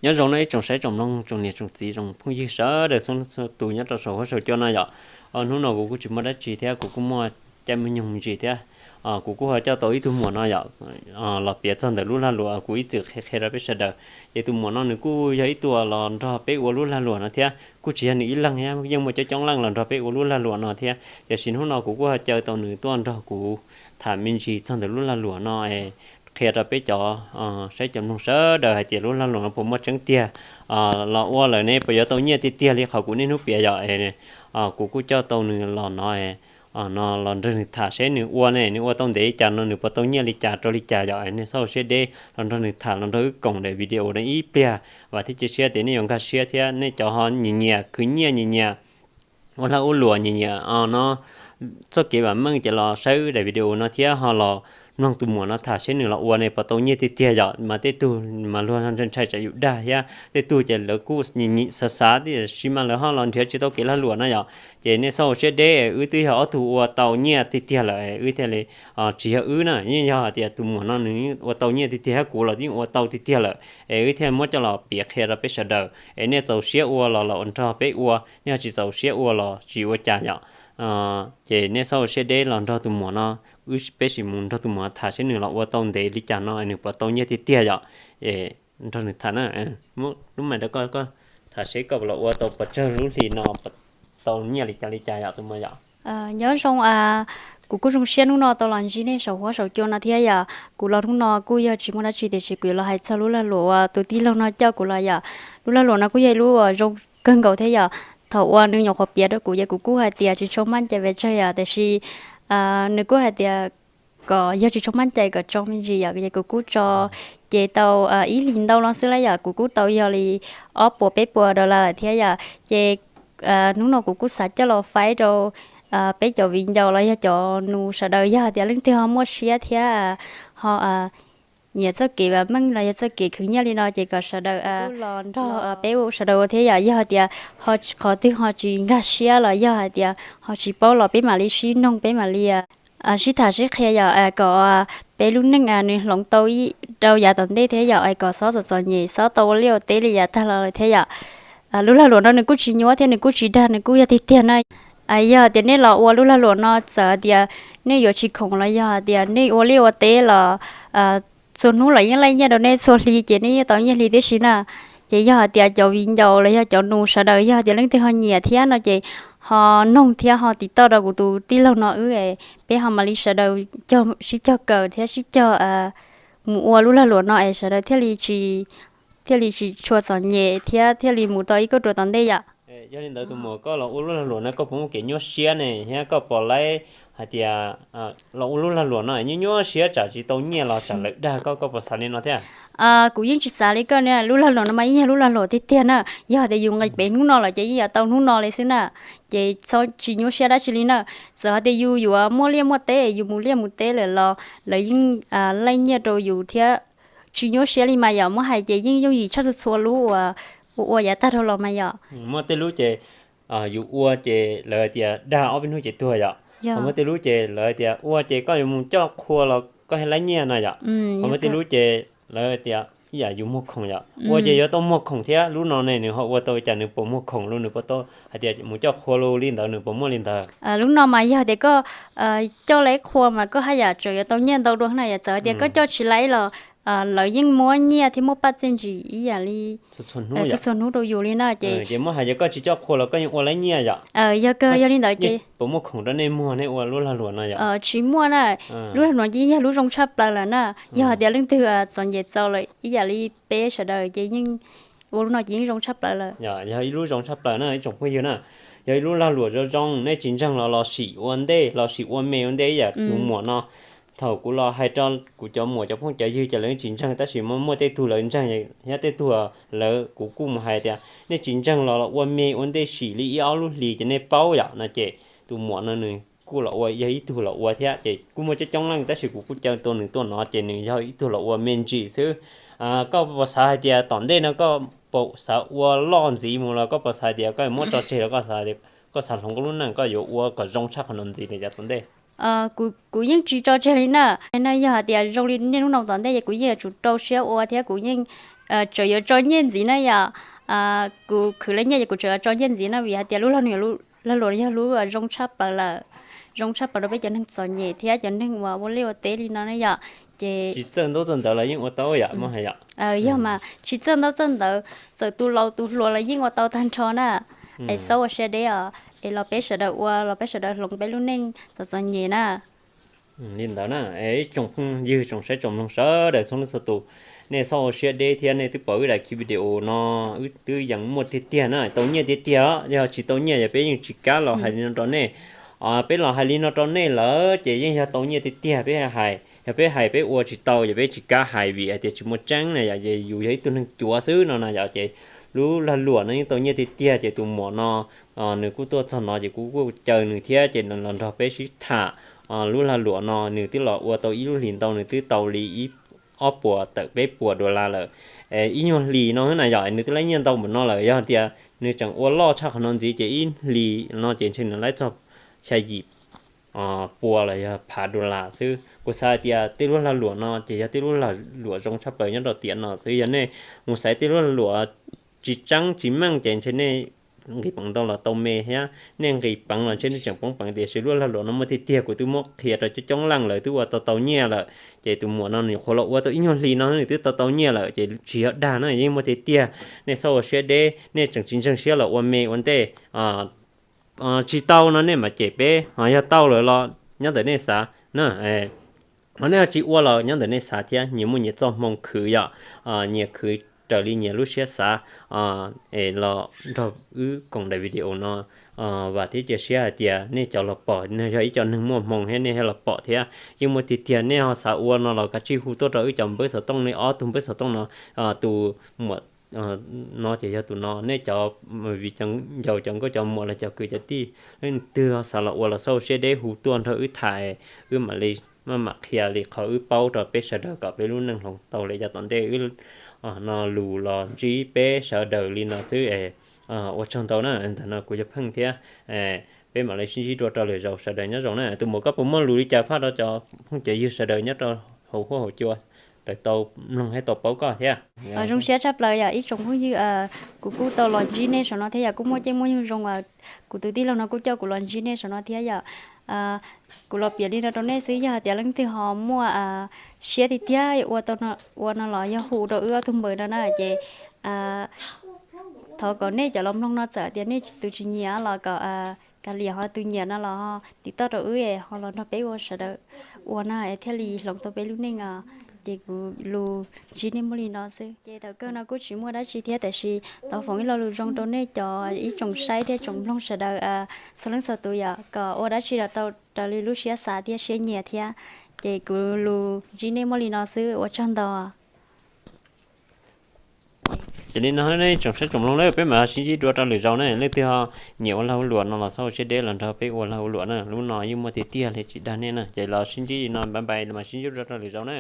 Nyob zoo no ib tsoom saib tsoom mloog tsoom niam tsoom txiv tsoom phooj ywg sawv daws txhua tus nyob rau saum huab saum cua no yom. Hnub no kuv kuj tsis muaj dab tsi thiab kuv kuj muaj caij muaj nyoog me ntsis thiab. Kuv kuj ho coj tau ib tug muam no yom, los piav txog ntawm lub lag luam kuv ib txwm qhia qhia rau peb sawv daws. Ces tus muam no nws kuj yog ib tug los nrog peb ua lub lag luam no thiab, kuj tsis yog nws ib leeg thiab, yeej muaj coob coob leej los nrog peb ua lub lag luam no thiab. Tiam sis hnub no kuv kuj ho caw tau nws tuaj nrog kuv tham me ntsis txog ntawm lub lag luam no es qhia rau peb cov saib cov mloog sawv daws hais tias lub lag luam no puas muaj tseeb tiag, los ua lawm ne puas yuav tau nyiaj tiag tiag li qhov kuv niaj hnub piav yom. Kuv kuj coj tau nws los no, no los nrog nws tham seb nws ua ne nws ua tau ntev li cas no nws puas tau nyiaj li cas rau li cas yom. Nej txhob ua siab deb, los nrog nws tham los nrog wb koom daim video no ib pliag, vam thiab cia siab tias nej yuav nkag siab thiab nej cov ho nyiam nyiam khwv nyiaj nyiam nyiam ua lag ua luam nyiam nyiam no txoj kev vam meej ces los saib daim video no thiab ho los mloog tus muam no tham seb nws los ua ne puas tau nyiaj tiag tiag yom. Mas tej tug mas luag ntshai ntshai tsam yus dag thiab tej tug ces lawv kuj nyiam nyiam xav xav tiam sis mas lawv ho los nrhiav tsis tau kev lag luam no yom. Ces nej txhob ua siab deb, wb twb yog ob tug ua tau nyiaj tiag tiag lawm wb thiaj li, tsis yog wb na, yeej yog hais tias tus muam no nws ua tau nyiaj tiag tiag thiab kuv los yeej ua tau tiag tiag lawm es wb thiaj muab coj los piav qhia rau peb sawv daws es nej txaus siab ua los los nrog peb ua, nej ho tsis txaus siab ua los tsis ua cas yom. Ces nej txhob ua siab deb los nrog tus muam no, wb peb sim mus nrog tus muam tham seb nws los ua tau ntev li cas no nws puas tau nyiaj tiag tiag yom. Nrog nws tham na, muab lub mic rau koj, koj tham seb koj los ua tau pes tsawg lub hli no puas tau nyiaj li cas li cas yom tus muam yom. Nyob zoo, kuv kuj zoo siab hnub no tau los ntsib nej saum huab saum cua no thiab yom. Kuv los hnub no kuj yog tsis muaj dab tsi tiam sis kuv yuav los hais txog lub lag luam uas tus tij laug no coj kuv los yom. Lub lag luam no kuj yog ib lub uas zoo kawg nkaus thiab yom. Thaum uas nws nyuam qhuav piav rau kuv ces kuv kuj hais tias tsis tshua maj cai pes tsawg yom, tiam sis nws kuj hais tias kom yog tsis tshua maj cai kom tso me ntsis yom, ces kuv kuj tso, ces tau ib hlis ntau no xwb lauj yom, kuv kuj tau yog li ob puas peb puas dollar lawm thiab yom. Ces hnub no kuv kuj xav coj los faib rau peb cov viv ncaus los yog cov nus sawv daws, yog hais tias leej twg ho muaj siab thiab ho nyiam txoj kev vam meej los yog txoj kev khwv nyiaj li no ces kom sawv daws los nrog peb sawv daws ua thiab yom. Yog hais tias ho qhov twg ho tsis nkag siab los yog hais tias ho tsis paub los peb mam li sib noog, peb mam li sib tham sib qhia yom, kom peb lub neej nws hloov tau ib rau yav tom ntej thiab yom, es kom xob txom txom nyem, xob tau ua liaj ua teb li yav tag los lawm thiab yom. Lub lag luam no nws kuj tsis nyuaj thiab nws kuj tsis dag, nws kuj yog tiag tiag na. Yog tias nej los ua lub lag luam no txawm hais tias nej yuav tsis khoom los yog hais tias nej ua liaj ua teb los txhua hnub los yeej laij nyiaj rau nej txhua hli ces nej yeej tau nyiaj hli tib si na. Ces yog hais tias cov viv ncaus los yog cov nus sawv daws yog hais tias leej twg ho nyiam thiab no ces ho noog thiab ho tiv toj rau kuv tus tij laug no wb, peb ho mam li sawv daws sib cog kawm thiab sib cog mus ua lub lag luam no es sawv daws thiaj li tsis, thiaj li tsis tshua txom nyem thiab thiaj li mus tau ib kauj ruam tom ntej yom. Yog li ntawd tus muam koj los ua lub lag luam no koj puas muaj kev nyuaj siab ne thiab koj puas laib hais tias los ua lub lag luam no nyuaj nyuaj siab tsam tsis tau nyiaj los tsam lawv dag koj, koj puas xav li no thiab? Kuv yeej tsis xav li koj ne, lub lag luam no mas yeej yog lub lag luam tiag tiag na. Yog hais tias yus nqis peev hnub no lawm ces yeej yuav tau hnub no li xwb na. Ces txhob tsis nyuaj siab dab tsi li na. Txawm hais tias yus yuav muaj liaj muaj teb, yus mus liaj mus teb lawm los lawv yeej laij nyiaj rau yus thiab. Tsis nyuaj siab li mas yom, muab hais ces yeej yooj yim tshaj txhua txhua lub uas ua ua yav tag dhau los mas yom. Muaj tej lub ces yus ua ces lawv tias dag ob peb hnub ces tuag yom. Ho muaj tej lub ces lawv tias ua ces koj yuav mus coj qhua los koj thiaj laib nyiaj no yom. Ho muaj tej lub ces lawv tias ib yam yus muag khoom yom, ua ces yuav tau muag khoom thiab. Lub no ne nws ho ua tau cas, nws puas muag khoom los nws puas tau hais tias mus coj qhua los li ntawd nws puas muaj li ntawd? Lub no mas yog tias koj coj laib qhua mas koj haj yam tseem yuav tau nyiaj ntau dua na yom. Txawm hais tias koj coj tsis laib los lawv yeej muab nyiaj thiab muab paj txiaj ntsig ib yam li txhua txhua hnub rau yus li na. Ces muab hais tias koj tsis coj qhua los koj yeej ua laib nyiaj yom. Yog kawg yog li ntawd ces puas muaj khoom rau nej muag nej ua lub lag luam no yom? Tsis muaj na. Lub lag luam ces yog lub zoo tshaj plaws lawm na. Yog hais tias leej twg txom nyem txaus lawm ib yam li peb sawv daws ces yeej ua lub no ces yeej zoo tshaj plaws lawm. Yog ib lub zoo tshaj plaws na ib tsoom phooj ywg na. Yog ib lub lag luam zoo zoo, nej tsis ntseeg los los sim ua ntej, los sim ua me ua ntej ib yam tus muam no. Thaum kuv los hais rau kuv cov muam cov phooj cov ywg ces lawv tsis ntseeg, tab sis muaj tej tug lawv ntseeg thiab tej tug lawv kuv kuj mus hais tias nej tsis ntseeg los los ua me ua ntej sim li ib ob lub hlis ces nej paub yom no. Ces tus muam no nws kuj los ua, yog ib tug los ua thiab ces kuj muaj coob coob leej tab sis kuv kuj caw tau nws tuaj no ces nws yog ib tug los ua me ntsis xwb. Koj puas xav hais tias tom ntej no koj puas xav ua loj ntxiv mus los koj puas xav hais tias koj muab tso tseg los koj xav, koj xav hloov koj lub neej koj yuav ua kom zoo tshaj qhov no ntxiv li yav tom ntej? Kuv yeej tsis tso tseg li na. No yog hais tias zoo li niaj hnub no tom ntej ces kuv yeej yuav tsum rau siab ua thiab kuv yeej tseem yuav tso nyiaj ntxiv na yom. Kuv khwv lawv nyiaj ces kuv tseem yuav tso nyiaj ntxiv na, vim hais tias lub lag luam no yog lub zoo tshaj plaws lawm, zoo tshaj plaws rau peb cov neeg txom nyem thiab cov neeg uas ua liaj ua teb li no ne yom. Ces tsis txawj ntaub txawj ntawv los yeej ua tau yom, yog mas tsis txawj ntaub txawj ntawv, txawm tus laus tus hluas los yeej ua tau tag nrho na. Es txhob ua siab deb os, es los peb sawv daws ua, los peb sawv daws hloov peb lub neej txom txom nyem na. Li ntawd na, ib tsoom phooj ywg tsoom saib tsoom mloog sawv daws txhua leej txhua tus, nej txhob ua siab deb thiab. Nej twb pom wb daim video no, wb twb yeej muaj tiag tiag na, tau nyiaj tiag tiag. Yog tsis tau nyiaj ces peb yeej tsis kam los hais li no rau nej. Peb los hais li no rau nej lawm ces yeej yog tau nyiaj tiag tiag peb hais. Yog peb hais peb ua tsis tau ces peb tsis kam hais vim hais tias tsis muaj tseeb na yom. Ces yus yog ib tug neeg cuav xwb no na yom, ces lub lag luam no yeej tau nyiaj tiag tiag. Ces tus muam no nws kuj tuaj txog no ces kuv kuj caw nws thiab ces nws los nrog peb sib tham. Lub lag luam no nws twb los ua tau ib lub hlis ntau, nws twb tau li ib ob puas tawm peb puas dollar lawm. Ib nyuag hlis no na yom, nws twb laib nyiaj ntau npaum no lawm. Yog tias nws tseem ua loj tshaj qhov no ntxiv ces ib hlis no ces ntshe nws laib txog xya yim pua los yog phav dollar xwb. Kuv xav hais tias tej lub lag luam no ces yog tej lub lag luam zoo tshaj plaws nyob rau tiam no xwb. Yog nej mus xaiv tej lub lag luam tsis tseeb tsis meej ces ntshe nej nqis peev ntau los tau me thiab, nej nqis peev los ntshe nej tseem poob peev. Tiam sis lub lag luam no muaj tiag tiag, kuv twb muab qhia rau coob coob leej lawm, twb ua tau tau nyiaj lawm. Ces tus muam no nws nyuam qhuav los ua tau ib nyuag hlis no nws twb tau tau nyiaj lawm, ces tsis yog dag na, yeej muaj tiag tiag. Nej txhob ua siab deb, nej tseem tsis ntseeg siab los ua me ua ntej. Tsis tau no nej mam cem peb, ho yog tau lawm los nyob ntawm nej xav na. Ho nej tsis ua los nyob ntawm nej xav thiab, nyias muaj nyias txoj hmoo khwv yom, nyias khwv raws li nyias lub siab xav. Es los nrog wb koom daim video no, vam thiab cia siab hais tias nej cov los pom no yog ib co neeg muaj hmoo thiab nej thiaj los pom thiab. Yeej muaj tiag tiag, nej ho xav ua no los kav tsij hu tuaj rau wb cov npawb xov tooj, nej ob tug npawb xov tooj no. Tus muam no ces yog tus no, nej cov, vim cov ncaus cov nkauj cov muam los cov kwv cov tij, leej twg xav los ua los xauj siab deb hu tuaj nrog wb tham, wb mam li maj mam qhia li qhov wb paub rau peb sawv daws kom peb lub neej hloov tau li yav tom ntej. Wb no lus los ntsib peb sawv daws li no xwb es ua tsaug ntau na. Ntawm no kuv yog Pheej thiab, peb mam li sib ntsib dua rau lwm zaus, sawv daws nyob zoo na. Tus muam, koj puas muaj lus li cas faj rau cov phooj cov ywg sawv daws nyob rau hauv huab hauv cua, lawv tau mloog thiab tau paub koj thiab? Zoo siab tshaj plaws yom ib tsoom phooj ywg, kuv kuj tau los ntsib nej saum no thiab yom, kuj muaj caij muaj nyoog zoo, kuv tus tij laug no kuj coj kuv los ntsib nej saum no thiab yom. Kuv los piav li no rau nej xwb, yog hais tias leej twg ho muaj siab tiag tiag ua no los yog hu rau wb ob tug npawb no na ces thov kom nej cov los mloog no txawm tias nej tus tsis nyiam los kom kav liam, ho tus nyiam no los tiv toj rau wb ho los nrog peb ua sawv daws ua na thiaj li hloov tau peb lub neej os. Ces kuv lus ntsib nej muaj li no xwb, ces thaum kawg no kuj tsis muaj dab tsi thiab, tab sis thov foom ib lo lus zoo rau nej cov ib tsoom saib thiab tsoom mloog sawv daws txhua leej txhua tus yom, kom ua dab tsi los tau raws li lub siab xav thiab siab nyiam thiab. Ces kuv lus ntsib nej muaj li no xwb, ua tsaug ntau. Ces li no nej tsoom saib tsoom mloog na, peb mam sib ntsib dua rau lwm zaus na. Leej twg ho nyiam ua lag ua luam no los xauj siab deb los nrog peb ua lag ua luam na, lub no yeej muaj tiag tiag li tsis dag nej na. Ces los sib ntsib li no, bye bye, los mam sib ntsib dua rau lwm zaus na.